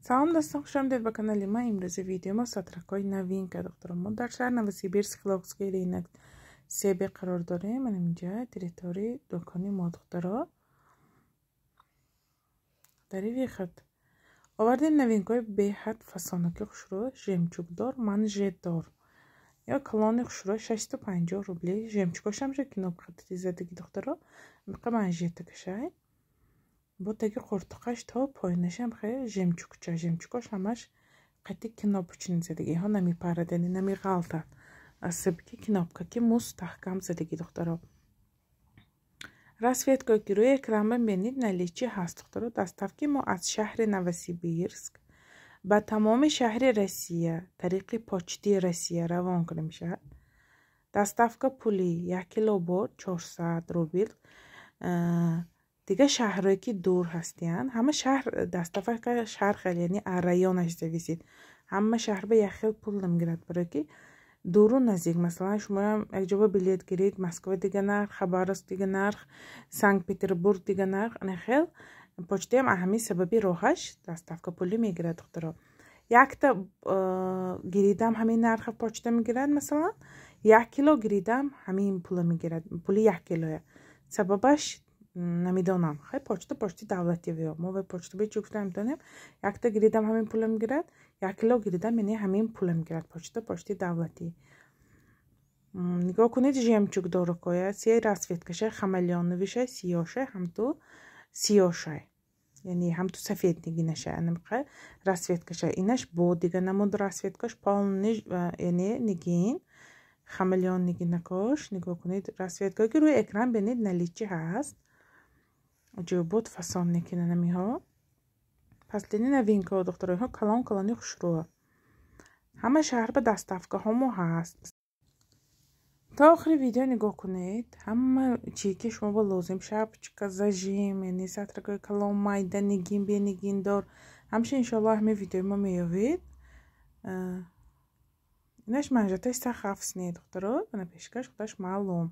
Салом, дӯстон, хуш омадед ба канали ман. Имрӯзи видео мо сатракҳои новинка, духтарон. Мо дар шаҳр Новосибирск, Хилокский рынок 3Б қарор дорем. Ман инҷа территорияи дукони мо, духтаро. Дар ин выход овардем новинкаҳои беҳад фасонаки хушрӯ, жемчугдор, манжетдор. Ё калони хушрӯ 650 рубли, жемчугошам же кнопка задагӣ, духтаро. Миқа манжетакашай. Бо таги қуртуқаш то поинашам хе жемчугча, жемчугош ҳамаш қати кнопочный задагӣ. Иҳо намепарад, яъне намеғалтад. Аз сабаби кнопка ки мустаҳкам задагӣ, духтаро. Расцветкое ки рӯи экран бинед, наличии ҳаст, духтаро. Доставки мо аз шаҳри Новосибирск ба тамоми шаҳри Россия тариқи Почти Россия равон карда мешавад. Доставка пули 1 кило бор 400 рубл. Дигар шаҳрҳое ки дур ҳастиянд, ҳама шаҳр доставка шаҳр хел, яъне районаш зависит. Ҳама шаҳр ба як хел пул намегирад, барое ки дуру наздик. Масалан, шумоям якҷоба билет гиред, Москва дига нарх, Хабаровск дига нарх, Санкт Петербург дига нарх. Ана хел почтаам ҳамин сабаби роҳаш доставка пулӣ мегирад, духтаро. Якта гиридам, ҳамин нарха почта мегирад. Масалан, 1 кило гиридам, ҳамин пула мегирад, пули 1 килоя. Сабабаш намедонам. Хай, почта почти давлатӣ, ё мо вай почта бе чӣ гуфта наметавонем. Якта гиридам, ҳамин пула мегирад, 1 кило гиридам, яъне ҳамин пула мегирад. Почта почти давлатӣ. Нигоҳ кунед, жемчуг дорукоя, се расцветкашай: хамелеоновишай, сиёшай, ҳамту сиёшай, яъне ҳамту сафед нигинашай. Анамиқа расцветкашай. Инаш бо дига намуд расцветкаш, полный, яъне нигин, хамелеон нигинакош. Нигоҳ кунед, расцветкое ки рӯи экран бинед, наличии ҳаст. Аҷоибот фасон мекунанд амиҳо. Последний новинкаҳо, духтароҳо, калон калони хушрӯ. Ҳама шаҳр ба доставкаҳомо ҳаст. То охири видео нигоҳ кунед, ҳама чие ки шумо ба лозим: шапочка, зажим, яъне сатракҳои калон, майда, нигин, бенигиндор, ҳамаша иншоаллоҳ ҳамин видеои мо меёбед. Инаш манжеташ сахафс не, духтаро, ана пешкаш худаш маълум.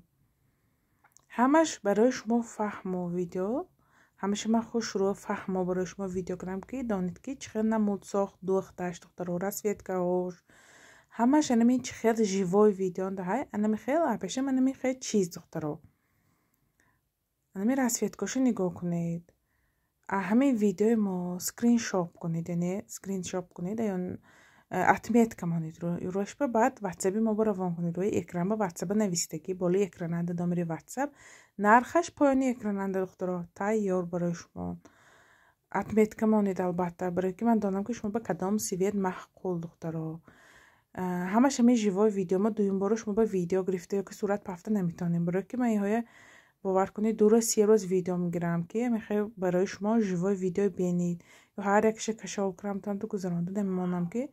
Ҳамаш барои шумо фаҳмо видео. Ҳамаша ман хушрӯ фаҳмо барои шумо видео кардам, ки донед, ки чӣ хел намуд сохт духташ, духтаро, расцветкаҳош ҳамаш анами чӣ хел живой видео даҳай. Анами хел апешам, анами хел чиз, духтаро. Анами расцветкаошо нигоҳ кунед. Ҳамин видеои мо скриншот кунед, яъне скриншот кунед ё отметка монед рӯяшба, баъд ватсаби мо равон кунед. Рӯи экранба ватсаба нависидагӣ, болои экрананда номери ватсап, нархаш поёни экрананда, духтаро, тайёр барои шумо. Отметка монед албатта, барое ки ман донам, ки шумо ба кадом цвет маъқул, духтаро. Ҳамаш ҳамин живой видео. Мо дуюм боро шумо ба видео гирифта ё ки сурат пафта наметавонем, барое ки ман иҳоя, бовар кунед, 2 рӯз, 3 рӯз видео мегирам, ки мехоҳем барои шумо живой видео бинед. Ё ҳар якша кашол кунам, ту гузаронда намемонам, ки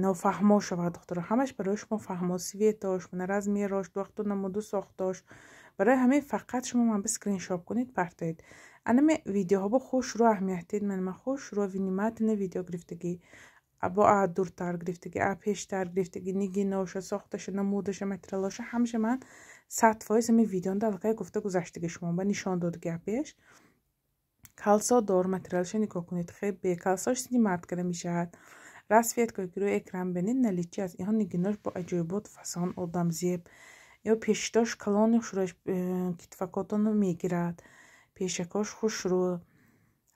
нофаҳмо шавад, духтаро. Ҳамаш барои шумо фаҳмо: цветош, мана размерош, вақту намуду сохтош. Барои ҳамин фақат шумо ман ба скриншот кунед, партоед. Анами видеоҳо бо хушрӯ аҳамият дед. Ман хушрӯ внимательно видео гирифтагӣ, бо а дуртар гирифтагӣ, а пештар гирифтагӣ, нигиноша, сохташа, намудаша, материалоша, ҳамаша ман 100% ҳамин видеонда аллакай гуфта гузаштагӣ, шумо ба нишон додагӣ. Пеш калсо дор, материалша нигоҳ кунед, хеб бе калсош снимать карда мешавад. Расцветкое ки рӯи экран бинед, наличии аст. Иҳо нигинош бо аҷоибот фасон, одамзеб. Ё пештош калони хушрӯяш китфакотоно мегирад, пешакош хушрӯ.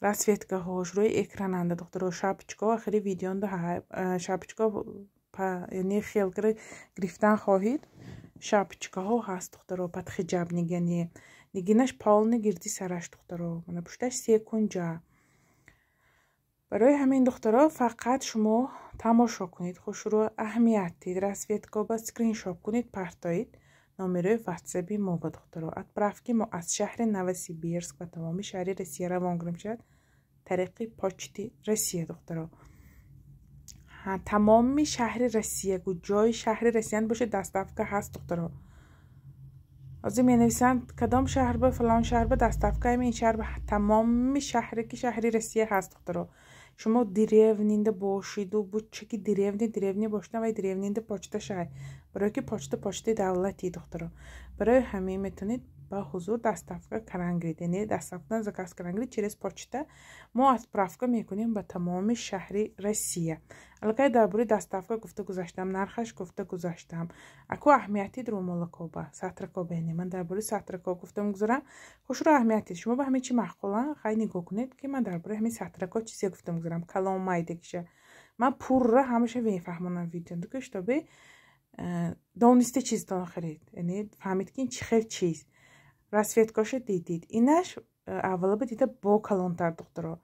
Расцветкаҳош рӯи экрананда, духтаро. Шапочкаҳо охири видеонда, шапочка, яъне хел гирифтан хоҳед, шапочкаҳо ҳаст, духтаро, под хиҷаб, яъне нигинаш полный гирди сараш, духтаро. Мана пушташ се кунҷа. Барои ҳамин, духтаро, фақат шумо тамошо кунед, хушрӯ аҳамият дид, расцветкаба скриншот кунед, партоед номерои ватсаби мо ба, духтаро. Отправки мо аз шаҳри Новосибирск ба тамоми шаҳри Россия равон карда мешавад тариқи Почти Россия, духтаро. Тамоми шаҳри Россия, ҷои шаҳри Россиян бошед, доставка ҳаст, духтаро. Ҳозир менависанд, кадом шаҳр ба, фалон шаҳр ба доставка, ин шаҳр ба. Тамоми шаҳре ки шаҳри Россия ҳаст, духтаро. Шумо деревнинда бошиду бучаки деревни деревни бошида, вай деревнинда почта шай, барое ки почта почтаи давлатӣ, духтаро. Барои ҳамин метавонед. Ба ҳузур доставка карангирид, яъне доставка заказ карангирид через почта. Мо отправка мекунем ба тамоми шаҳри Россия. Аллакай дар бораи доставка гуфта гузаштам, нархаш гуфта гузаштам. Аку аҳамияти румолакоба, сатракоба, яъне ман дар бораи сатрако гуфта мегузарам. Хушро аҳамияти шумо ба ҳамин чи маъқулан, хай нигоҳ кунед, ки ман дар бораи ҳамин сатрако чизе гуфта мегузарам. Калон майдагиша ман пурра ҳамаша мефаҳмонам видео, ки чтобы дониста чизтон харид, яъне фаҳмид, ки ин чӣ хел чиз. Расцветкаша дидид, инаш аввала ба дида бо калонтар, духтаро.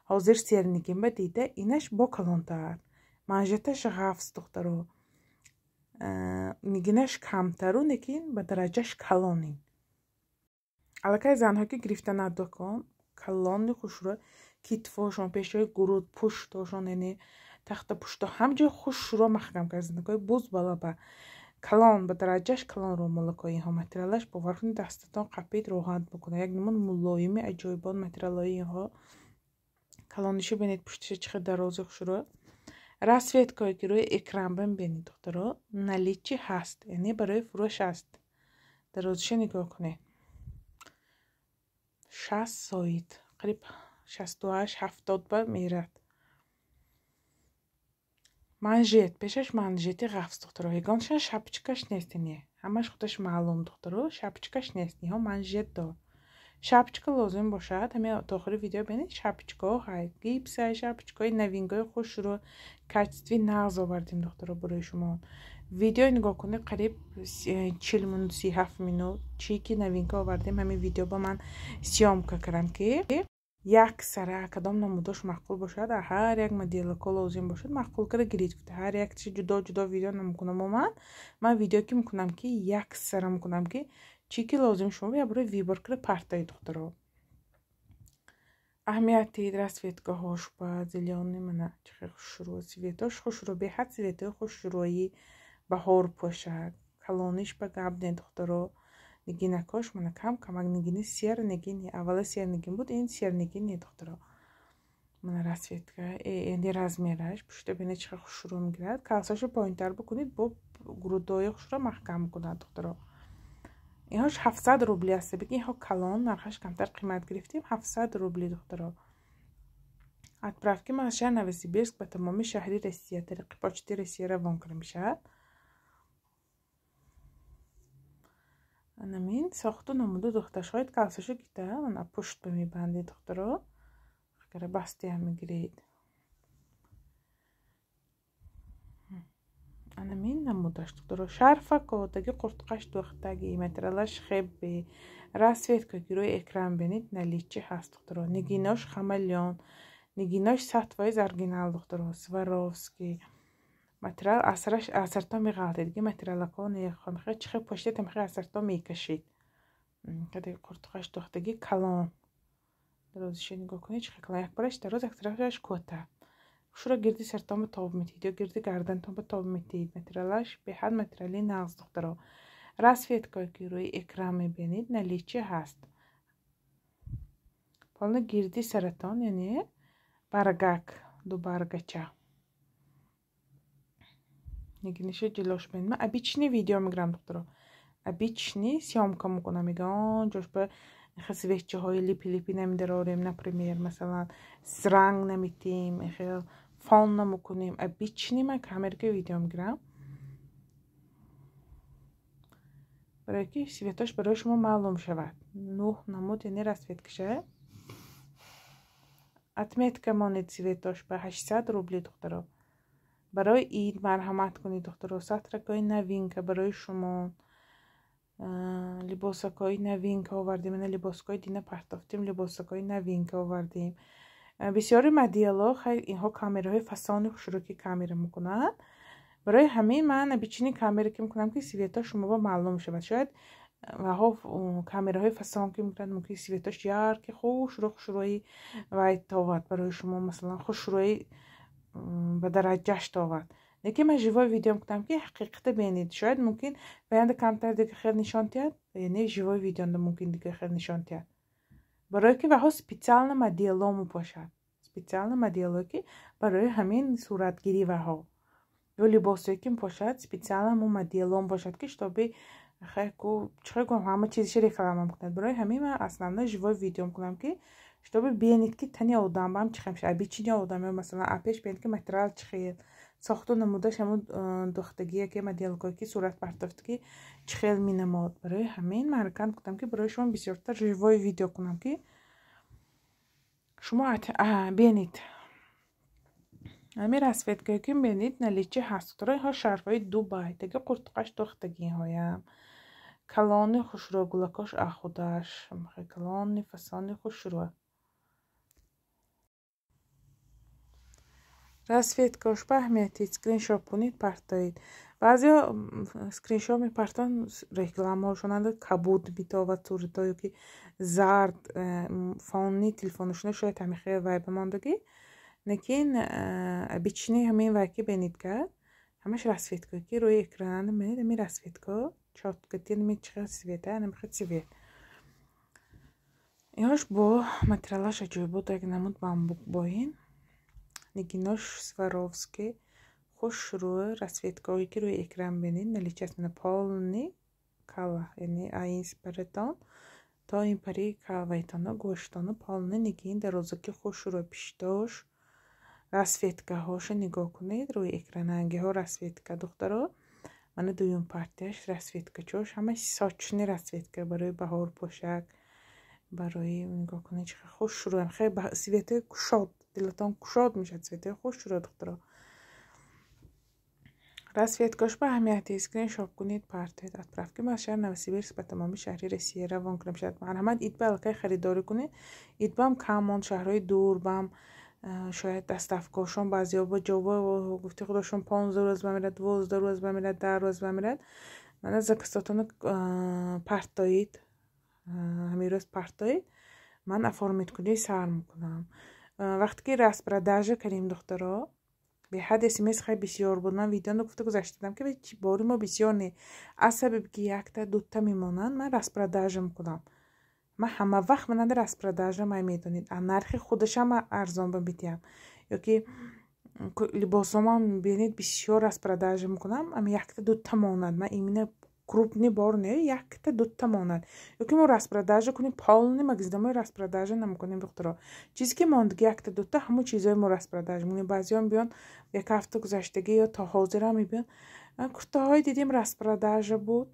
Ҳозир сернигин ба дида инаш бо калонтар, манжеташ ғафз, духтаро. Нигинаш камтару, лекин ба дараҷаш калонин. Аллакай занҳо ки гирифта надокон, калони хушро, китфошон, пешои гуруд, пуштошон, яъне тахта пушто ҳамҷои хушро маҳкам кард. Буз балаба калон, ба дараҷаш калон румолакои инҳо. Материалаш, бовар кунед, дастатон қапид, роҳат мекунад. Як намуд мулоими аҷоибот материалҳои инҳо. Калониша бинед, пуштиша чӣ қадр дарози хушро. Расцветкое ки рӯи экран бинед, духтаро, наличии ҳаст, яъне барои фурӯш аст. Дарозиша нигоҳ кунед, 60 соит, қариб 68, 70 ба мерад. Манжет пешаш, манжети ғафз, духтаро, ягонашон шапочкаш нест, не, ҳамаш худаш маълум, духтаро, шапочкаш нест. Инҳо манжет дор. Шапочка лозим бошад, ҳамин то охири видео бинед, шапочкаҳо ҳай, гипсай, шапочкаҳои новинкаҳои хушро, качестви нағз овардем, духтаро, барои шумо. Видео нигоҳ кунед, қариб 40 минут, 37 минут. Чӣ ки новинка овардем, ҳамин видео ба ман съёмка кардам, ки як сара кадом намудош маъқул бошад, ҳар як моделако лозим бошад, маъқул карда гирид. Ҳар як чи ҷудо ҷудо видео намекунам. Ман видео ки мекунам, ки як сара мекунам, ки чӣ ки лозим шумо я барои выбор карда партои, духтаро. Аҳамияти расцветкаҳош ба зелёный, мана чӣ хел хушрӯ цветош, хушрӯ, беҳад цветои хушрӯи баҳор пӯшад. Калониш ба гап не, духтаро. Нигинакош мана кам камак нигини сер нигин, аввала сер нигин буд, ин сер нигин не, духтаро. Мана расцветка, яъне размераш, пушта бинед, чӣ хел хушрӯ мегирад. Калсашо поинтар бикунед, бо грудои хушро маҳкам мекунад, духтаро. Инҳош 700 рубли аст. Бигин, инҳо калон, нархаш камтар қимат гирифтем, 700 рубли, духтаро. Отправки ма аз шаҳри Новосибирск ба тамоми шаҳри Россия тариқи почти Россия равон карда мешавад. Анамин сохту намуду духтар. Шояд калсашо гита, мана пушт ба мебандед, духтаро, агара бастиам мегиред. Анамин намудаш, духтаро. Шарфако таги қуртқаш духтаги, материалаш хебе. Расцветка ки рӯи экран бинед, наличии ҳаст, духтаро. Нигинош хамелеон, нигинош 100% оригинал, духтаро, Сваровски материал. Асараш асарто меғалтед, ги материалако нехомихе чихе поште тамихе асарто мекашид. Каде қуртқаш духтаги калон, дарозиша нигоҳ кунед, чихе калон, як бараш дароз, як тарафаш кӯта. Шуро гирди сартон тоб метиҳед ё гирди гардантон ба тоб метиҳед. Материалаш беҳад материали нағз, духтаро. Расцветкое ки рӯи экран мебинед, наличии ҳаст. Полно гирди саратон, яъне баргак, ду баргача. Нигиниша ҷилош бинед. Ман обычный видео мегирам, духтаро, обычный съёмка мекунам. Ягон ҷош ба свечаҳои липи липи намедарорем, например, масалан, ранг наметем, хел фон намекунем. Обычный ман камерка видео мегирам, барое ки цветош барои шумо маълум шавад. Нӯҳ намуд, яъне расцветкаша. Отметка монед, цветош ба 800 рубли, духтаро. Барои ид марҳамат кунед, духтаро. Сатракҳои новинка барои шумо, либосакҳои новинка овардем. Ина либоскҳои дина партофтем, либосакҳои новинка овардем. Бисёри модело, хай, инҳо камераҳои фасони хушрӯ ки камера мекунанд. Барои ҳамин ман обычный камера ки мекунам, ки цвето шумо маълум шавад. Шояд ваҳо камераҳои фасон ки мекунанд, мумкин цветош яркий, хушрӯ, хушрӯи вай товад барои шумо, масалан, хушрӯи ба дараҷаш товад. Лекин ман живой видео мекунам, ки ҳақиқата бинед. Шояд мумкин ваянда камтар дига хел нишон диҳад, яъне живой видеонда мумкин дига хел нишон диҳад, барое ки ваҳо специально модело мепошад, специально модело ки барои ҳамин суратгирӣ ваҳо ё либосое ки мепошад, специально мо модело мебошад, ки чтобы Хай ку чӣ гӯям, ҳама чизиша реклама мекунад. Барои ҳамин ман основной живой видео мекунам, ки чтобы бинед, ки тани одам бам чӣ хел мешавад. Обычный одам ё масалан апеш бинед, ки материал чӣ хел сохту намудаш, ҳамун духтагие ки моделкое ки сурат партофт, ки чӣ хел менамод. Барои ҳамин ман ҳаракат кунам, ки барои шумо бисёртар живой видео кунам, ки шумо бинед. Ҳамин расцветкае ки бинед, наличии ҳаст. Инҳо шарфҳои Дубай, таги қуртуқаш духтагиҳоям, калони хушрӯ, гулакош ахудаш калони фасони хушрӯ. Расцветкаош ба аҳамияти скриншот кунед, партоед. Баъзеҳо скриншот мепартонд, рекламаҳошонанда кабуд метовад сурато ё ки зард фони телефонашона, шояд ҳамин хел вай бимондагӣ. Лекин обычный ҳамин вай ки бинед, кард ҳамаш расцветкое ки рӯи экран мебинед, ҳамин расцветка чётко тирми чӣ хел цвета, ҳамин хел цвет. Инҳош бо материалаш аҷоибот, як намуд бамбук боин. Нигинош Сваровски хушрӯ, расцветкаҳое ки рӯи экран бинед, наличии аст. Полный кала, яъне аин паратон то ин пари калвайтоно гӯштоно полный нигин дарозаки хушрӯ пиштош. Расцветкаҳоша нигоҳ кунед рӯи экран, рангиҳо расцветка, духтаро. Мана дуюм партияш расцветкачош, ҳамаш сочный расцветка барои баҳор пӯшак, барои нигоҳ кунед, чӣ хушрӯ, хеле цветои кушод, дилатон кушод мешавад, цветои хушрӯ, духтаро. Расцветкаош ба аҳамияти скриншот кунед, партоед, отправки ма аз шаҳри Новосибирск ба тамоми шаҳри Россия равон кунем шояд. Марҳамат, идба аллакай харидорӣ кунед, идбам кам монд, шаҳрҳои дур бам шояд доставкаҳошон баъзеҳо ба ҷоба гуфти худошон 15 рӯз бамерад, 12 рӯз бамерад, 10 рӯз бамерад. Мана заказотонро партоед, ҳамин рӯз партоед, ман оформить кунӣ сар мекунам. Вақте ки распродажа кардем, духтаро, беҳад смс хеле бисёр буд. Ман видеоно гуфта гузаштадам, ки бори мо бисёр не, аз сабаби ки якта дута мемонанд, ман распродажа мекунам. Ман ҳама вақт монанди распродажа май медонед, а нархи худашам арзон ба медиҳам. Ё ки либосомам бинед, бисёр распродажа мекунам, ами якта дута монад. Ман именно крупный бор не, якта дута монад. Ё ки мо распродажа кунем, полный магазинамои распродажа намекунем, духтаро. Чизе ки мондагӣ якта дута, ҳамон чизҳои мо распродажа мекунем. Баъзеҳо биён як ҳафта гузаштагӣ ё то ҳозирам мебиён, куртаҳое дидем, распродажа буд.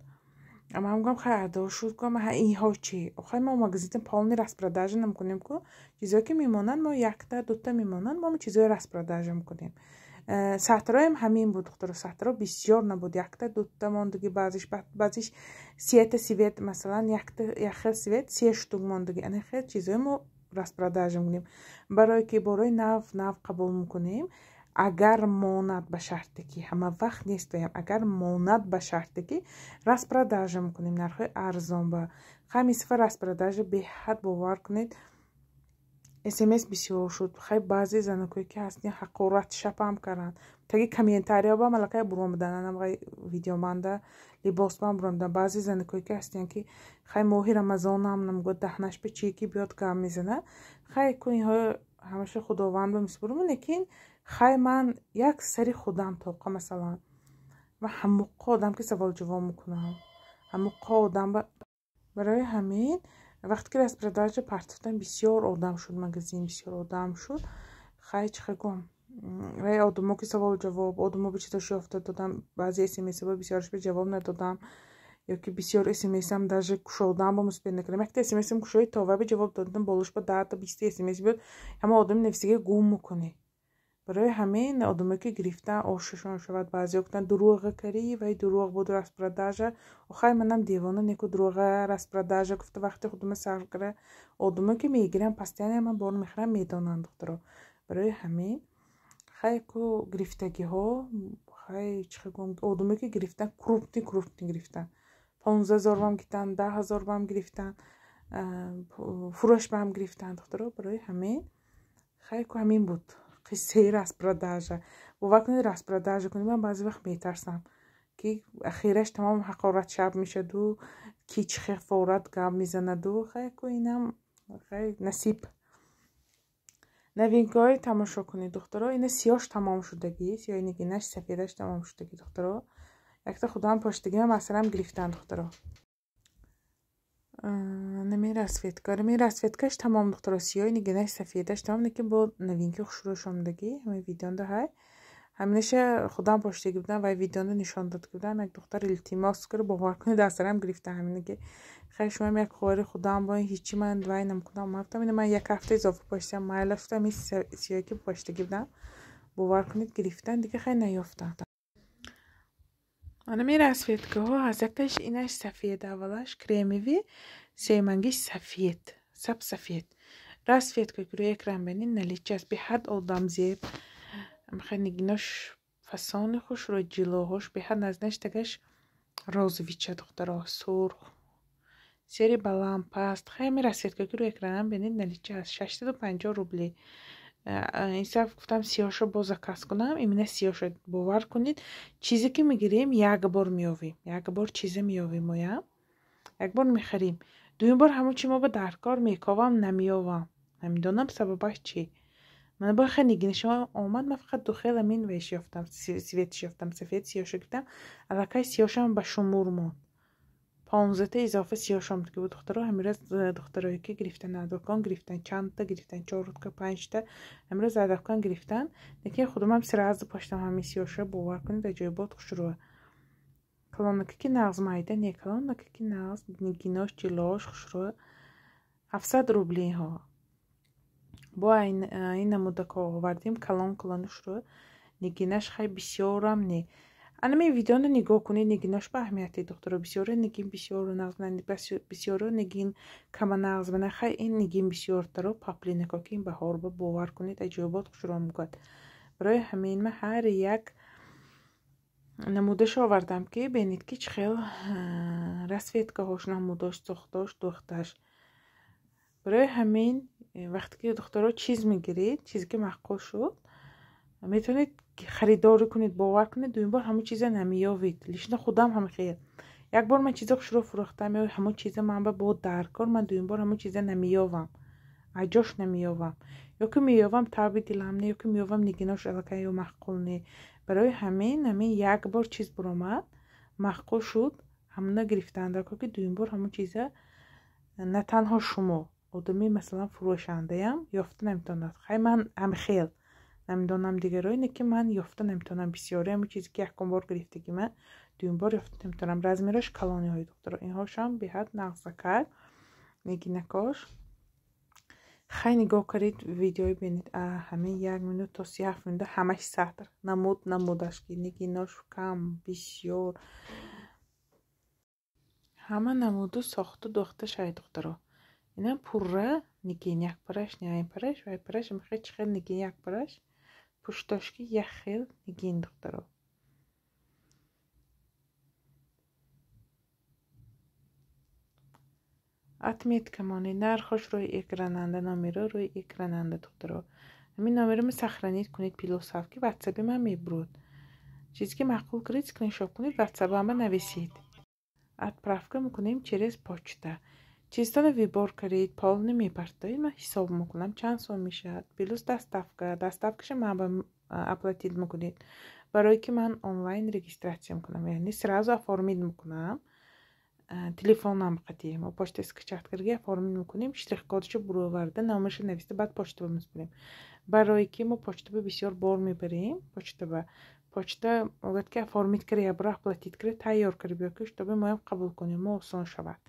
Ман мегӯям, хай адо шуд, гӯям инҳо чӣ? Охай мо магазин полный распродажа намекунем ку, чизҳое ки мемонанд, мо якта дута мемонанд, мо чизҳои распродажа мекунем. Сатроям ҳамин буд, духтаро, сатро бисёр набуд, якта дута мондагӣ, баъзиш баъзиш сета цвет, масалан якта як хел цвет се штук мондагӣ. Ана хел чизҳое мо распродажа мекунем, барое ки борои нав нав қабул мекунем. Агар монад, ба шарте ки ҳама вақт нестоям, агар монад, ба шарте ки распродажа мекунем нархҳои арзон ба. Ҳамин сифа распродажа беҳад, бовар кунед, смс бисёр шуд. Хай баъзе занакое ки ҳастин, ҳақорат шапам карданд таги комментария ба малакай буромадан, анамғай видеоманда либосбам буромадан. Баъзе занакое ки ҳастиян, ки хай моҳи рамазонам намгӯяд, даҳнаш ба чие ки биёд гап мезанад. Хай ку инҳо ҳамаша худованд ба месупорам, лекин хай ман як сари худам тоқа, масалан ман ҳамоққа одам ки саволҷавоб мекунам, ҳамоққа одам. Барои ҳамин вақте ки распродажа партофтам, бисёр одам шуд, магазин бисёр одам шуд. Хай чӣ хел гӯям, вай одамо ки савол ҷавоб, одамо ба чизош ёфта додам, баъзе смсҳо бисёраш ба ҷавоб надодам, ё ки бисёр смсам даже кушодам ба муспед накардам. Якта смсам кушои то вай ба ҷавоб додам, болош ба 10-та 20-та смс биёд, ҳама одами нависига гум мекунӣ. Барои ҳамин одамое ки гирифтан, ошашон шавад. Баъзеҳо гуфтанд, дурӯға карӣ, вай дурӯғ буд распродажа. Охай манам девона неку, дурӯға распродажа гуфта вақти худама сарф кара. Одамое ки мегирам, постоянно ман бор мехӯрам, медонанд, духтаро. Барои ҳамин хай ку гирифтагиҳо, хай чӣ хел гӯям, одамое ки гирифтан, крупный крупный гирифтан, 15 000 бам гирифтан, 10 000 бам гирифтан, фурӯш бам гирифтан, духтаро. Барои ҳамин хай ку ҳамин буд қиссаи распродажа. Бовар кунед, распродажа кунед, ман баъзе вақт метарсам, ки ахираш тамом ҳақорат шаб мешаду, ки чӣ хел форат гап мезанаду. Хай ку инам хай насиб. Новинкаҳои тамошо кунед, духтаро. Ина сиёш тамом шудагӣ, сиёи нигинаш, сафедаш тамом шудагӣ, духтаро. Якта худам поштагима масалам гирифтан духтаро. Нами расцветка. Нами расцветкаш тамом духтаро сиёҳи нигинаш сафедаш тамом, лекин бо новинки хушрӯш омадагӣ. Ҳамин видеонда ҳай. Ҳаминаша худам поштагӣ будам ва видеонда нишон дод будам. Як духтар илтимос кард, бовар кунед, дастарам гирифтан ҳамина ки хай шумоам як хоҳари худам бо ин ҳичи ман вай намекунам. Ман гуфтам ина ман як ҳафта изофа поштам, майла шудам ин сиёҳе ки поштагӣ будам. Бовар кунед гирифтан, дига хай наёфтам. Ана ми расцветкаҳо ҳаст. Якташ инаш сафед аввалаш кремовый, сеюмангиш сафед, саб сафед. Расцветка ки рӯи экран бинед наличие аст. Беҳад одамзеб. Хай нигинош фасони хушрӯ, ҷилоҳош беҳад назнаш тагаш розовича духтаро, сурх. Сери баланд паст. Хай ми расцветка ки рӯи экранам бинед наличие аст. 650 рубли. Инсаф гуфтам сиёҳшо боз заказ кунам, именно сиёҳшо. Бовар кунед, чизе ки мегирем як бор меёвем, як бор чизе меёвем моя, як бор мехарем. Дуюм бор ҳамон чи мо ба даркор мековам, намеёвам. Намедонам сабабаш чӣ. Ман бо хай нигинашо омад, ман фақат ду хел амин веш ёфтам, цветш ёфтам, сафед сиёҳшо гирифтам. Аллакай сиёҳшам ба шумур монд. 15 изофа сиёҳшом ки буд духтаро. Ҳамираз духтарое ки гирифтан адокон гирифтан, чандта гирифтан, чорта, панҷта ҳамираз адокон гирифтан. Лекин худумам сразу поштам ҳамин сиёҳшо, бовар кунед, аҷоибот хушрӯа. Калонака ки нағз майда не, калонака ки нағз, нигинош, ҷилош хушрӯа. 700 рублиҳо. Бо ин намудако овардем, калон калони хушрӯа. Нигинаш хай бисёрам не. Ана ми видеоно нигоҳ кунед, нигинош ба аҳамияти духтаро. Бисёро нигин бисёро нағз бинанд, бисёро нигин кама нағз бинанд. Хай ин нигин бисёртаро паплинако ки ин баҳор ба бовар кунед аҷоибот хушрӯ мекунад. Барои ҳамин ман ҳар як намудашо овардам ки бинед ки чӣ хел расцветкаҳош, намудош, сохтош, духташ. Барои ҳамин вақте ки духтаро чиз мегиред, чизе ки маъқул шуд, метавонед харидорӣ кунед, бовар кунед, дуюм бор ҳамон чиза намеёвед. Лично худам ҳам хел. Як бор ман чиза хушрӯ фурӯхтам, ё ҳамон чиза ман ба бо даркор, ман дуюм бор ҳамон чиза намеёвам. Аҷош намеёвам. Ё ки меёвам таби дилам не, ё ки меёвам нигинош аллакай ё маъқул не. Барои ҳамин ҳамин як бор чиз буромад, маъқул шуд, ҳамона гирифтан даркор ки дуюм бор ҳамон чиза на танҳо шумо, одами масалан фурӯшандаям ёфта наметавонад. Хай ман ҳам хел намедонам дигаро, ине ки ман ёфта наметавонам бисёре ҳамон чизе ки якум бор гирифтагӣ ман дуюм бор ёфта наметавонам. Размерош калониҳои духтаро. Инҳошам беҳад нағзакар, нигинакош. Хай нигоҳ каред видеои бинед. Ҳамин 1 минут то 37 минута ҳамаш сатр. Намуд намудаш ки нигинош кам, бисёр. Ҳама намуду сохту духташ ай духтаро. Инам пурра нигин як параш, не айн параш, вай параш, мехоҳед чӣ хел нигин як параш. Пуштош ки як хел нигин духтаро. Отметка монед, нархош рӯи экрананда, номеро рӯи экрананда духтаро. Ҳамин номеро ма сохранить кунед, плюс ҳафт ки ватсапи ман мебурад. Чизе ки маъқул кунед, скриншот кунед, ватсапама нависед. Отправка мекунем через почта. Чизтонро выбор кардед, полный мепартоед, ман ҳисоб мекунам чанд сом мешавад. Плюс доставка, доставкаша ман ба оплатить мекунед. Барое ки ман онлайн регистрация мекунам, яъне сразу оформить мекунам. Телефонам қатӣ мо почта скачать карда оформить мекунем, штрих-кодашо буроварда, номерашо нависта, баъд почта ба месупорем. Барое ки мо почта ба бисёр бор мебарем, почта ба почта мегӯяд ки оформить карда, як бор оплатить карда, тайёр карда биё ки чтобы моям қабул кунем, мо осон шавад.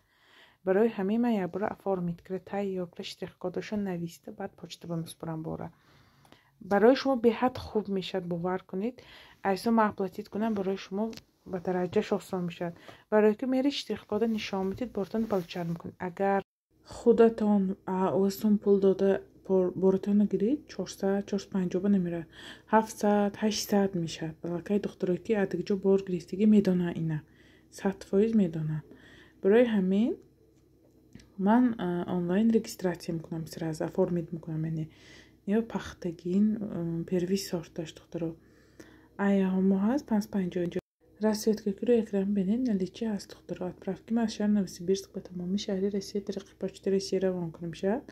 Барои ҳамин ман як бор оформить карда, тайёр карда, штрих-кодашо нависта, баъд почта ба месупорам бора. Барои шумо беҳад хуб мешавад, бовар кунед. Айсо ман оплатить кунам, барои шумо ба дараҷаш осон мешавад. Барое ки мери штрих-кода нишон медиҳед, бортон получать мекунед. Агар худатон ӯзтон пул дода боротонро гиред, 400, 450 ба намерад, 700, 800 мешавад. Балакай духтарое ки аз дигар ҷо бор гирифтагӣ медонанд ина, 100% медонанд. Барои ҳамин ман онлайн регистрация мекунам, сразу оформить мекунам, яъне ё пахтагин первый сорташ духтаро. Аяҳомо ҳаст 550. Расцветка ки рӯи экран бинед, наличие ҳаст духтаро. Отправки ман аз шаҳри Новосибирск ба тамоми шаҳри Россия тариқи почта Россия равон кунем мешавад.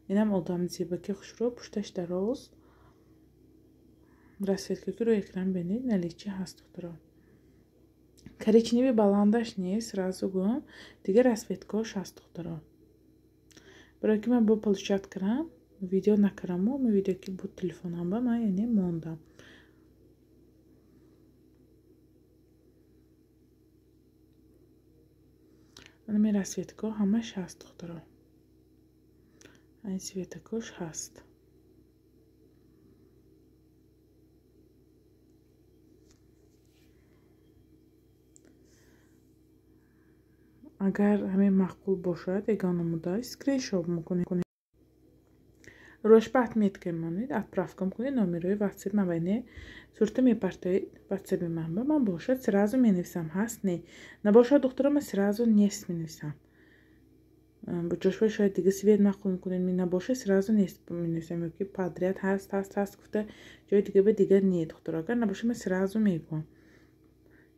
Инам одам зебаки хушрӯ, пушташ дароз. Расцветка ки рӯи экран бинед, наличие ҳаст духтаро. Коричневый баландаш нест, сразу гӯям. Дигар расцветкош ҳаст, духтаро. Барои ки ман бо получать кардам, видео накардаму, видео ки буд телефонам ба ман, яъне мондам. Ами расцветко ҳамаш ҳаст, духтаро. Айн цветакош ҳаст. Агар ҳамин маъқул бошад, ягон намуда скриншот мекунед. Рӯшба отметка мемонед, отправка мекунед номерои ватсап ман ба, сурата мепартоед ватсапи ман ба, ман бошад сразу менависам ҳаст, не. Набошад, духтаро, ман сразу нест менависам. Ҷошба шояд дига цвет маъқул мекунед, набошад сразу нест менависам, ё ки подряд ҳаст, ҳаст, ҳаст гуфта ҷои дига ба дигар не, духтаро. Агар набошад, ман сразу мегӯям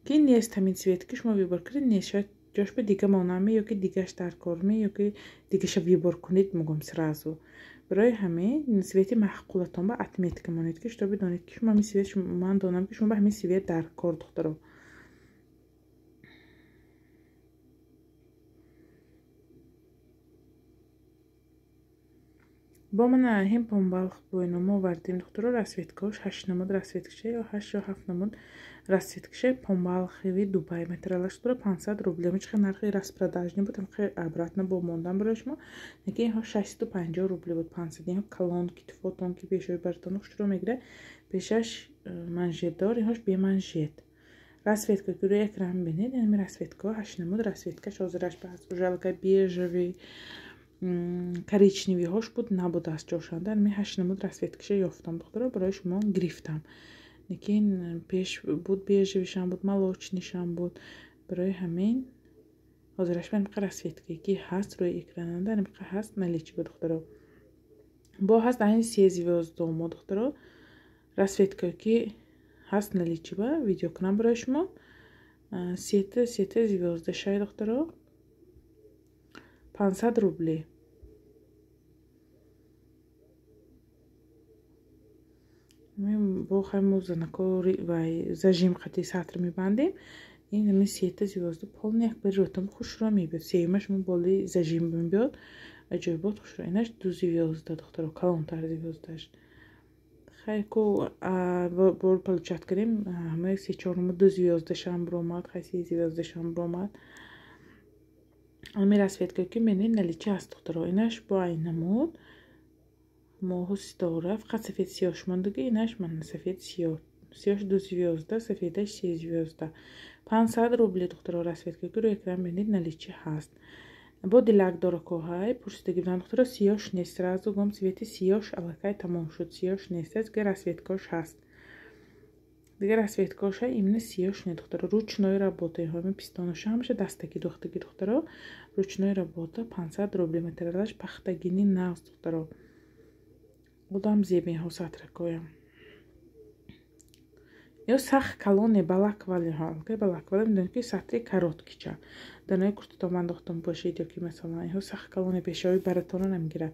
ки нест ҳамин цвет ки шумо выбор кардед, нест, шояд ҷошба дига монаме ё ки дигаш дар корме, ё ки дигаша выбор кунед, мегӯям сразу. Барои ҳамин цвети маъқулатон ба отметка монед, ки чтобы донед ки шумо ҳамин цвет, ман донам ки шумо ба ҳамин цвет дар кор, духтаро. Бо мана ҳем помбалх буйномо овардем, духтаро, расцветкош ҳашт намуд расцветкаше ё ҳашт ё ҳафт намуд расцветкаше помбалхиви Дубай материалаш дора 500 рубли. Ҳамин чихел нархи распродажный буд, ҳамин обратно бо мондан барои шумо. Лекин инҳо 650 рубли буд, 500. Инҳо калон китфотон ки пешои баратон хушро мегирад. Пешаш манжетдор, инҳош беманжет. Расцветка ки рӯи экран бинед, ҳамин расцветка ҳашт намуд расцветкаш ҳозираш ба ҳаст. Уже аллакай бежевый, коричневыйҳош буд, набуд аз ҷошанда. Ҳамин ҳашт намуд расцветкаша ёфтам, духтаро, барои шумо гирифтам. Лекин пеш буд бежевыйшам буд, молочныйшам буд. Барои ҳамин ҳозираш ба ҳамин расцветкае ки ҳаст рӯи экрананда, ҳамин ҳаст наличии ба, духтаро. Бо ҳаст айн се звёздомо, духтаро, расцветкае ки ҳаст наличии ба видео кунам барои шумо. Сета сета звёзда шай, духтаро, 500 рубли. Бо хай мо занако вай зажим қати сатр мебандем. Ин ҳамин сета звёзда полный як бари рӯтон хушро мебиёд. Сеюмаш мо боли зажим мебиёд. Аҷоибот хушро. Инаш ду звёзда, духтаро, калонтар звёздаш. Хай ку бор получать кардем, ҳамаи се чор намуд ду звёздашам биромад, хай се звёздашам биромад. Ҳамин расцветка ки менед наличии ҳаст, духтаро. Инаш бо айн намуд моҳу ситора, фақат сафед сиёҳш мондагӣ, инаш мана сафед сиёҳ. Сиёҳш ду звёзда, сафедаш се звёзда. 500 рубли, духтаро, расцветка ки рӯи экран бинед наличии ҳаст. Бо дилак доракоҳай пурсидагӣ буданд, духтаро, сиёҳш нест. Сразу гӯям, цвети сиёҳш аллакай тамом шуд, сиёҳш нест, дигар расцветкош ҳаст. Дигар расцветкоша именно сиёҳш не, духтаро. Ручной работа инҳо, ҳамин пистоноша ҳамаша дастакӣ духтагӣ, духтаро. Ручной работа 500 рубли материалаш пахтагини нағз, духтаро. Одам зеб инҳо сатракоям. Ё сахт калоне балаквали ҳо, балаквали медонед ки сатри короткийча. Дарнои куртатон андохтон бошед ё ки масалан инҳо сахт калоне пешои баратонро намегирад.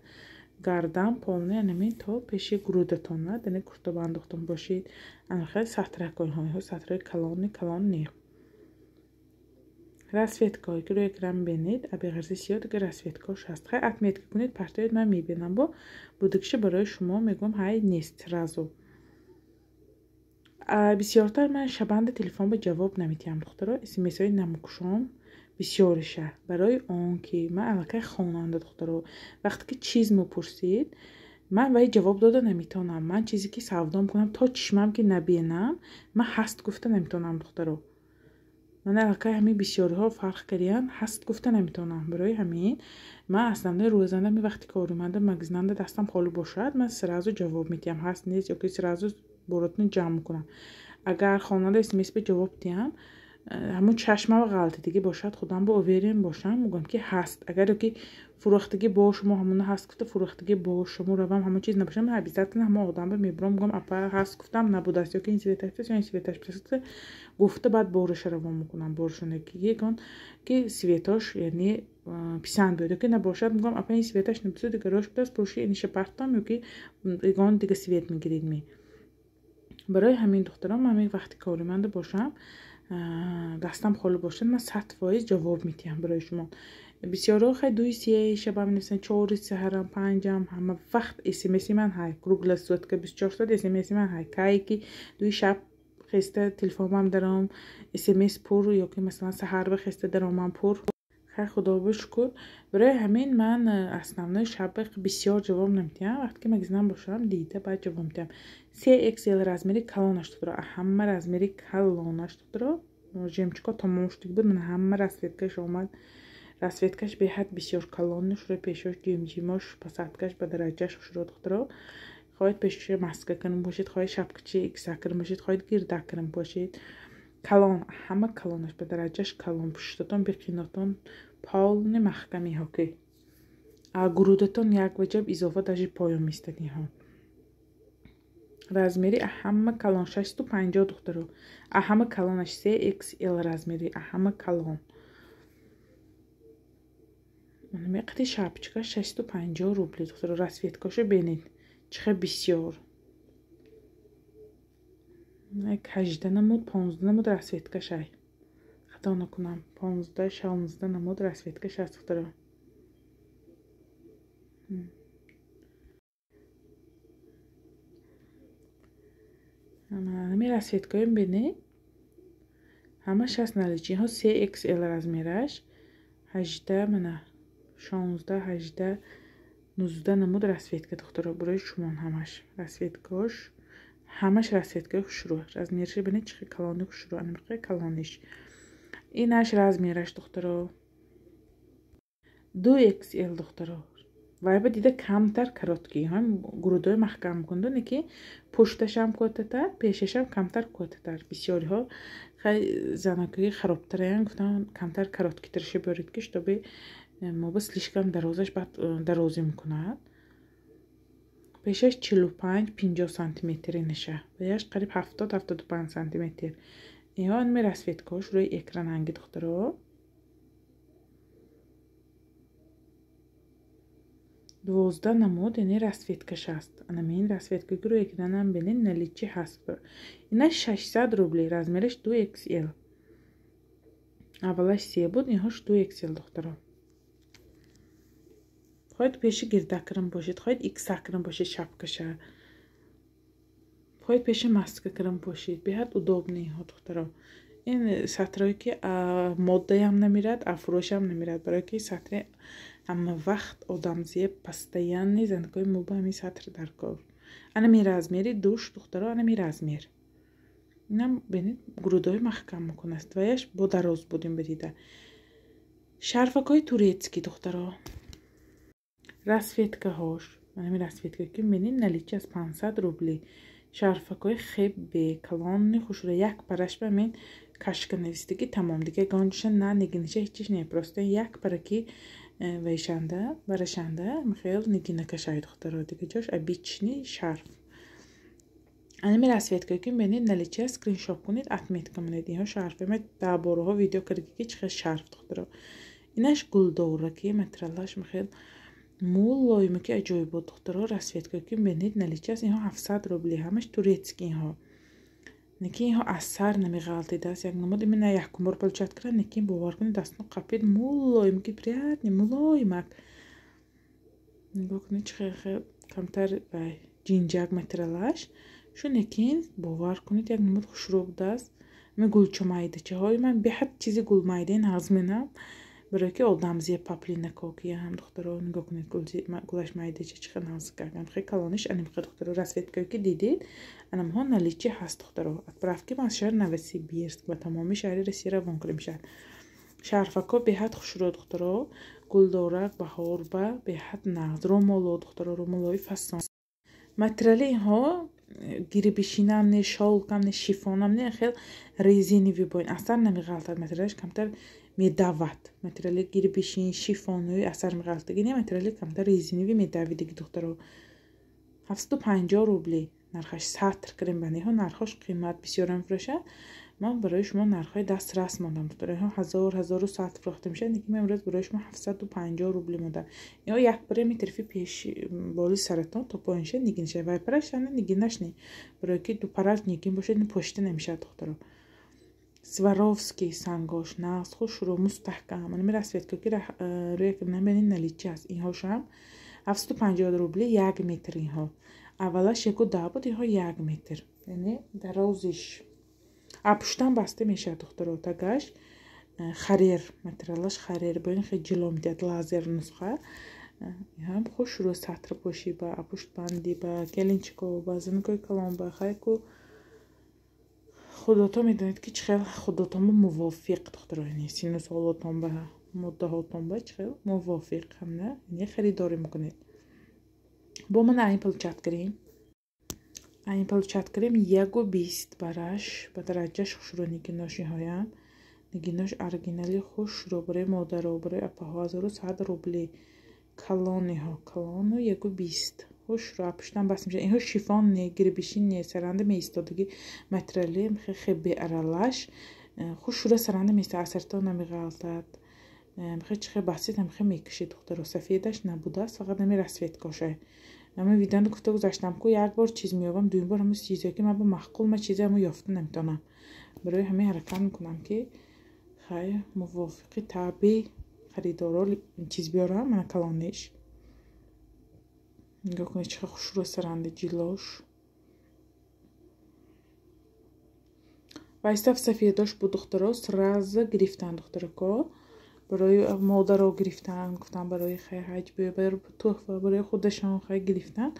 Гардан полный ҳамин то пеши грудатон, дарнои курта андохтон бошед. Анхел сатрако инҳо, инҳо сатраи калони калон не. Расцветкаҳое ки рӯи экран бинед, абиғарзи сиёҳ дигар расцветкаҳош ҳаст. Хай отметка кунед, партоед, ман мебинам, бо будагиша барои шумо мегӯям ҳай нест сразу. Бисёртар ман шабанда телефон ба ҷавоб намедиҳам, духтаро, смсҳои намукушом бисёриша. Барои он ки ман аллакай хонанда, духтаро, вақте ки чиз мепурсид, ман вай ҷавоб дода наметавонам. Ман чизе ки савдо мекунам, то чишмам ки набинам, ман ҳаст гуфта наметавонам, духтаро. Ман аллакай ҳамин бисёриҳо фарқ кардиянд, ҳаст гуфта наметавонам. Барои ҳамин ман основной рӯзанда ҳамин вақте ки ориманда магазинанда дастам холӣ бошад, ман сразу ҷавоб медиҳам ҳаст нест ё ки сразу боротно ҷамъ мекунам. Агар хонанда смс ба ҷавоб диҳам, ҳамун чашмао ғалтидагӣ бошад, худам бо уверен бошам, мегӯям ки ҳаст. Агар ё ки фурӯхтагӣ бо шумо ҳамуна ҳаст гуфта фурӯхтагӣ бо шумо равам, ҳамон чиз набошад, ман обязательно ҳамон одамро мебурам, мегӯям апа ҳаст гуфтам набудааст ё ки ин цветаш будааст ё ин цветаш будааст гуфта, баъд борашро равон мекунам. Борашоне ки ягон ки цветош яъне писанд биёд ё ки набошад, мегӯям апа ин цветаш набудааст, дигарош будааст, пӯши иниша партом ё ки ягон дига цвет мегиред ми. Барои ҳамин, духтарон, ман ҳамин вақти кориманда бошам, Дастам холӣ бошад, ман 100% ҷавоб медиҳам барои шумо. Бисёрҳо хай 2-3 шабам менависанд, 4 саҳарам, 5-ам, ҳама вақт смси ман ҳай. Круглосутка 24 соат смси ман ҳай. Кае ки 2 шаб хеста телефонам даром, смс пур, ё ки масалан саҳар хеста даромам пур. Хай, худо шукр. Барои ҳамин ман основной шаб бисёр ҷавоб намедиҳам. Вақте ки магазинам бошам, дида баъд ҷавоб медиҳам. 3XL размери калонаш духтаро, ҳама размери калонаш духтаро. Жемчуг ҳо тамом шудагӣ буд, ман ҳама расцветка ш омад. Расцветка ш беҳад бисёр калон, шуро пешош ҷимҷимош, посадка ш ба дараҷаш хушро духтаро. Хоҳед пешоша маска кунем бошед, хоҳед шапкачи икса кунем бошед, хоҳед гирдак кунем бошед. Калон, ҳама калонаш ба дараҷаш калон. Пуштатон беқинотон полный маҳками ҳоки. А грудатон як ваҷаб изофа даже поён меистад инҳо. Размери ҳама калон 650 духтаро. Ҳама калонаш 3XL размери, ҳама калон. Меқати шапочка 650 рубли духтаро. Расцветка шо бинед. Чихе бисёр. 18 намуд, 15 намуд расцветка шай. Хато накунам. 15, 16 намуд расцветка ш аст духтаро. Ҳамин расцветка ҳоем бинед. Ҳамаш аст наличии. Инҳо 3XL размераш. 18 мана 16, 18, 19 намуд расцветка духтаро барои шумо ҳамаш. Расцветка ш ҳамаш расцветка и хушрӯ. Размераш бинед чӣ калони хушрӯ, анамиқи калониш. Инаш размераш духтаро. 2XL духтаро. Вай ба дида камтар короткий, ҳам грудои маҳкам кунду, неки пушташам кӯтатар, пешашам камтар кӯтатар. Бисёриҳо хай занакои харобтараян гуфтан камтар короткий тарша биёред, ки чтобы моба слишком дарозаш баъд дарозӣ мекунад. Пешаш 45-50 сантиметр неша. Ваяш қариб 70-75 сантиметр. Инҳо ами расцветка ҳош рӯи экран анги духтаро. 12 намуд, яъне расцветка ш аст. Анамин расцветка ки рӯи экранам бинед, наличии ҳаст. Ина 600 рубли, размераш 2XL. Аввалаш 3 буд, инҳош 2XL духтаро. Хоҳед пеши гирдакрам бошед, хоҳед иксакрам бошед шапкаша. Хоҳед пеши маскакрам бошед, беҳад удобный инҳо духтаро. Ин сатрое ки моддаям намерад, афрӯшам намерад, барое ки сатри ҳама вақт одамзеб постоянный занакои мо ба ҳамин сатр дар кор. Анами размери душ духтаро, анами размер. Инам бинед грудои маҳкам мекунад. Ваяш бо дароз будем бидида. Шарфакҳои турецкий духтаро. Расцветка ҳош, анами расцветка ки бинед наличии аз 500 рубли. Шарфакҳои хебе калони хушрӯ, як параш ба мин кашка навистагӣ тамом. Дига гонҷиша на нигиниша ҳечиш не, просто як параки вайшанда, барашанда, михел нигина кашай духтаро. Дига ҷош обычный шарф. Анами расцветка ки бинед наличие, скриншот кунед, отметка монед. Инҳо шарф. Ма даҳ борҳо видео кардаги ки чӣ хел шарф духтаро. Инаш гулдора ки материалаш михел мулоиме ки аҷоибот духтаро. Расцветка ки бинед наличие аст. Инҳо 700 рубли, ҳамаш турецкий инҳо. Неки инҳо асар намеғалтидааст. Як намуд именно якум бор получать кардам, неки бовар кунед дастно қапид мулоим ки приятный мулоимак. Нигоҳ кунед чӣ хел камтар ҷинҷак материалаш. Шу некин бовар кунед як намуд хушрӯ будааст. Ами гулчамайдачаҳои ман беҳад чизи гулмайдаи нағз менам. Барое ки одамзеб паплинакокиям духтаро. Нигоҳ кунед гулаш майдача чӣ хел нағз кардам. Хеле калониш анимхел духтаро. Расцветка е ки дидед, анамҳо наличии ҳаст духтаро. Отправки аз шаҳри Новосибирск ба тамоми шаҳри Россия равон карда мешавад. Шарфакҳо беҳад хушрӯ духтаро. Гулдорак, баҳорба беҳад нағз. Румоло духтаро, румолои фасон. Материали инҳо гирибишинам не, шолкам не, шифонам не, хел резиновый боин. Асар намеғалтад, материалаш камтар медавад. Материали гирибишин, шифонои асар меғалтаги не, материали камтар резиновый медавидаги духтаро. 750 рубли нархаш сатр кардем банеҳо, нархош қимат бисёрам фурӯшад. Ман барои шумо нархҳои дастрас мондам духтаро. Инҳо 1000, 1100 фурӯхта мешавад, лекин ман имрӯз барои шумо 750 рубли мондам. Инҳо як паре метарифи пеш боли саратон то поёнша нигин шавад. Вай параш ана нигинаш не. Барои ки ду параш нигин бошад, ин пошта намешавад духтаро. Сваровский сангош нағз, хушрӯ, мустаҳкам. Ана расцветка ки рӯи экран бинед, наличии аст. Инҳошам 750 рубли 1 метр инҳо. Аввалаш 1,10 буд, инҳо 1 метр. Яъне дарозиш. А пуштам баста мешавад, духтаро, тагаш харер, материалаш харер, бо ин хеле ҷило медиҳад, лазер нусха. Ҳам хушрӯ сатр бошӣ ба пуштбандӣ, ба келинчико, ба занакои калон, ба хайку худотон медонед ки чӣ хел худотон ба мувофиқ, духтаро, яъне сину солотон ба муддаҳотон ба чӣ хел мувофиқ ҳамна, яъне харидорӣ мекунед. Бо ман айн получать кардем. Айн получать кардем 1,20 бараш, ба дараҷаш хушрӯ нигинош инҳоям. Нигинош оригинали хушрӯ барои модаро, барои апаҳо 1100 рубли. Калониҳо, калону 1,20. Хушрӯ пуштам баста мешавад. Инҳо шифон не, гирбишин не, саранда меистодагӣ материали хеле беаралаш. Хушрӯ саранда меистад, асартон намеғалтад. Хеле чӣ хел бастид, ҳам хеле мекашид, духтаро. Сафедаш набудааст, фақат ҳамин расцветкошай. Ҳамин видеоро гуфта гузаштам ку як бор чиз меёбам, дуюм бор ҳамон чизе ки ман ба маъқул, ман чизе ҳамон ёфта наметавонам. Барои ҳамин ҳаракат мекунам ки хай мувофиқи таъби харидоро чиз биёрам. Мана калониш. Нигоҳ кунед чӣ хел хушрӯ саранда ҷилош. Вайстаф сафедош буд, духтаро, сразу гирифтан, духтарако. Барои модаро гирифтан, гуфтан барои хай ҳаҷ, барои туҳфа, барои худашон хай гирифтан.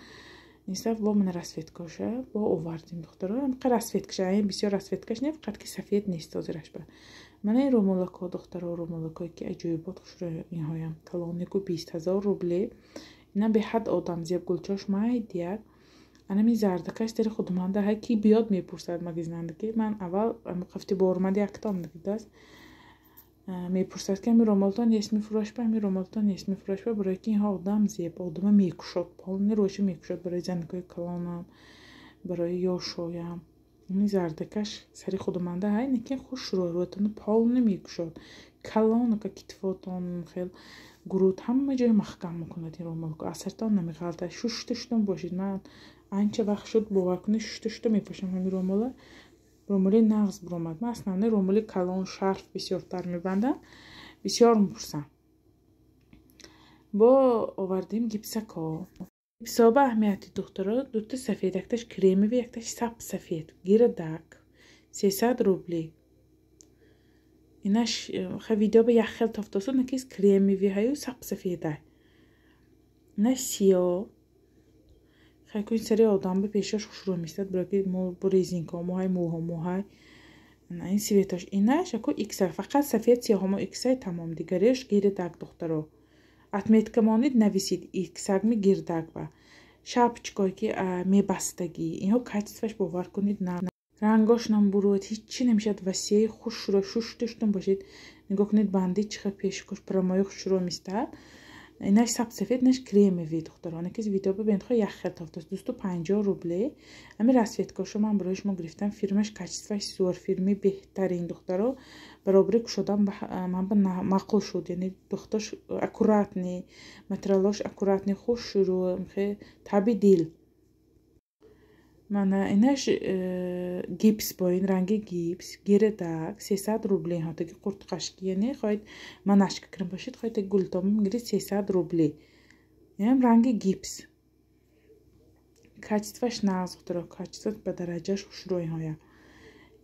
Инсаф бо мана расцветкаша бо овардем, духтаро. Ҳамқа расцветкаша, ин бисёр расцветкаш не, фақат ки сафед нест ҳозираш ба. Мана ин румолакҳо, духтаро, румолакҳое ки аҷоибот хушрӯ инҳоям. Калонику 20 000 рубле. Ина беҳад одам зеб, гулчош майдияк. Анами зардакаш дари худманда ҳай ки биёд мепурсад магазинанда ки ман аввал қафти бормади якта омадагидааст. Мепурсад ки ҳамин ромолтон нест мефурӯшба, ҳамин ромолтон нест мефурӯшба, барои ки инҳо одам зеб, одама мекушод, полни рӯши мекушод барои занакои калонам, барои ёшоям. Ин зардакаш сари худманда ҳай, лекин хушрӯ рӯятонро полни мекушод. Калонака китфотон хел гуруд ҳама ҷой маҳкам мекунад ин ромолко. Асартон намеғалтад. Шушта шута бошед. Ман анча вақт шуд, бовар кунед, шушта шута мепӯшам ҳамин ромола. Ромоли нағз буромад. Ман основной ромоли калон, шарф бисёртар мебандам. Бисёр мепурсам. Бо овардем гипсако. Гипсо ба аҳамияти, духтаро, дута сафед, якташ кремовый, якташ сап сафед. Гирдак 300 рубли. Инаш ха видео ба як хел тофтосу, накис кремовый ҳаю сап сафеда. Инаш сиё. Хай кун сари одам ба пешаш хушрӯ меистад, барои ки мо бо резинка, моҳай мӯҳо, моҳай. Ин цветаш инаш яко икса, фақат сафед сиёҳамо иксай тамом, дигареш гирдак, духтаро. Отметка монед, нависид иксагми гирдак ба. Шапочкое ки мебастагӣ, инҳо качестваш бовар кунед на. Рангош намбуруд, ҳиччи намешавад, васеи хушрӯ, шушта шута бошед. Нигоҳ кунед банди чӣ хел пешкош промои хушрӯ меистад. Инаш сап сафед, инаш кремовый, духтаро. Накиз видео бибинед, хо як хел тофтааст 250 рубле. Ҳамин расцветкашо ман барои шумо гирифтам. Фирмаш качестваш зӯр, фирми беҳтарин, духтаро. Баробари кушодам ман ба маъқул шуд. Яъне духтош аккуратный, материалош аккуратный, хушрӯ, хе таби дил. Мана инаш гипс бо ин ранги гипс, гирдак 300 рубли. Инҳо таги қуртқашки, яъне хоҳед манашка кирам бошед, хоҳед таги гултон мегиред 300 рубли. Инам ранги гипс. Качестваш нағз, духтаро, качество ба дараҷаш хушрӯ инҳоя.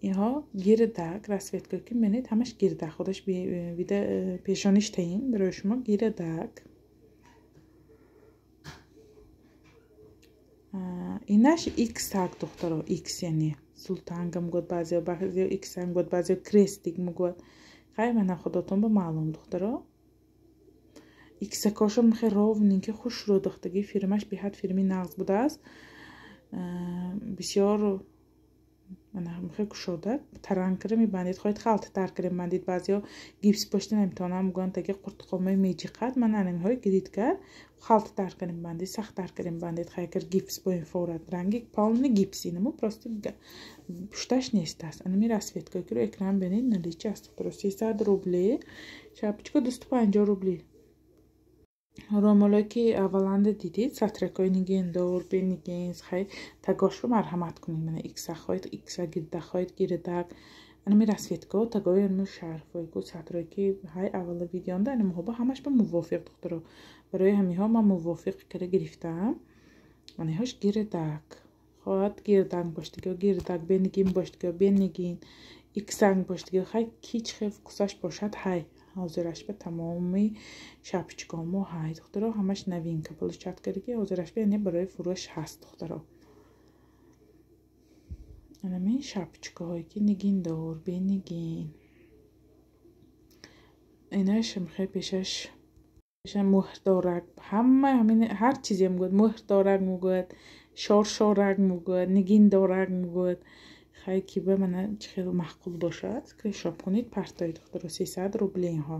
Инҳо гирдак, расцветка ки мебинед ҳамаш гирдак, худаш вида пешониш таин барои шумо гирдак. Инаш иксак, духтаро, икс яъне султанга мегӯяд баъзео, баъзео икса мегӯяд, баъзео крестик мегӯяд. Хай мана худотон ба маълум, духтаро. Иксакошам хеле ровненький, хушрӯ духтагӣ, фирмаш беҳад фирми нағз будааст. Бисёр мана хеле кушода, таранг кара мебандед, хоҳед халтатар кара мебандед. Баъзео гипс пошта наметавонанд, мегӯянд таги қуртқомаи меҷиқад. Ман анамиҳои гирид кард, халтатар кара мебандед, сахттар кара мебандед. Хай агар гипс бо ин форад ранги полный гипс инаму просто пушташ нест аст. Анами расцветка ки рӯи экран бинед, наличии аст, духтаро, 300 рубли. Шапочка 250 рубли. Ромолое ки авваланда дидед, сатракҳои нигиндор, бенигин, хай тагошро марҳамат кунед. Мана икса хоҳед, икса, гирдак хоҳед, гирдак. Анами расцветкаҳо тагои анами шарфҳое ку сатрое ки ҳай аввала видеонда анамиҳо ба ҳамаш ба мувофиқ, духтаро. Барои ҳамиҳо ман мувофиқ кара гирифтаам. Аниҳош гирдак. Хоҳад гирданг бошдиго, гирдак, бенигин бошдиго, бенигин, иксанг бошдиго, хай ки чӣ хел вкусаш бошад, ҳай. Ҳозираш ба тамоми шапочкаҳо мо ҳай, духтаро, ҳамаш новинка получать кардаги, ҳозираш ба яъне барои фурӯш ҳаст, духтаро. Анамин шапочкаҳое ки нигиндор, бенигин. Инаш хел пешаш мӯҳрдорак, ҳама ҳамин ҳар чизе мегӯяд, мӯҳрдорак мегӯяд, шоршорак мегӯяд, нигиндорак мегӯяд. Хай ки ба мана чӣ хел маъқул бошад, скриншот кунед, партоед, духтаро, 300 рубли инҳо.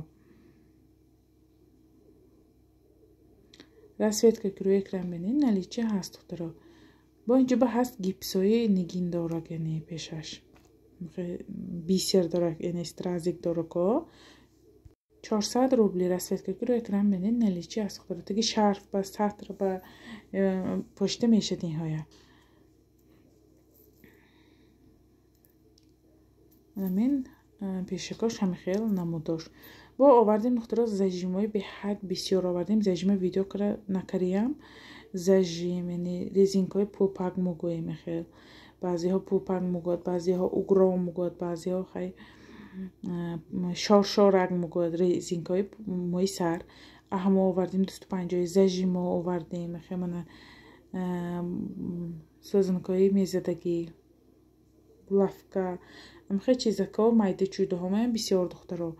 Расцветка ки рӯи экран бинед, наличие ҳаст, духтаро. Бо инҷо ба ҳаст гипсои нигиндорак, яъне пешаш бисер дорак, яъне стразик дорако. 400 рубли расцветка ки рӯи экран бинед, наличие ҳаст, духтаро. Таги шарф ба сатр ба пошта мешад инҳоя. Амин пешакош ҳами хел намудош. Бо овардем, духтаро, зажимҳои беҳад бисёр овардем. Зажима видео кара накариям. Зажим, яъне резинкаҳои пӯпак мегӯем хел. Баъзеҳо пӯпак мегӯяд, баъзеҳо угро мегӯяд, баъзеҳо хай шоршорак мегӯяд, резинкаҳои мӯи сар. Аҳмо овардем 250 зажимо овардем, хел мана сӯзанкаҳои мезадагӣ, булавка, амхел чизако майда чӯйдаҳо маям бисёр, духтаро.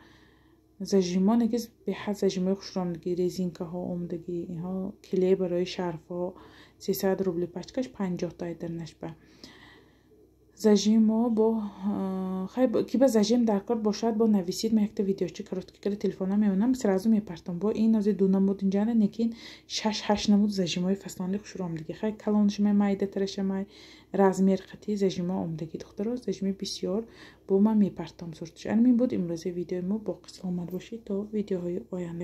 Зажимо негиз беҳад зажимои хушро омдагӣ, резинкаҳо омдагӣ, инҳо клей барои шарфҳо 300 рубли пачкаш 50 тай дарнашба. Зажимо бо хай ки ба зажим дар кор бошад, бо нависид, ман якта видеочи короткий кара телефона мемонам, сразу мепартам. Бо ин ози ду намуд инҷана, лекин 6-8 намуд зажимои фаслонӣ хушро омдагӣ. Хай калоншамай, майдатарашамай, размер қатӣ зажимо омдагӣ, духтаро, зажими бисёр бо ман мепартам суртш. Анамин буд имрӯзи видеои мо. Боқӣ саломат бошед то видеоҳои оянда.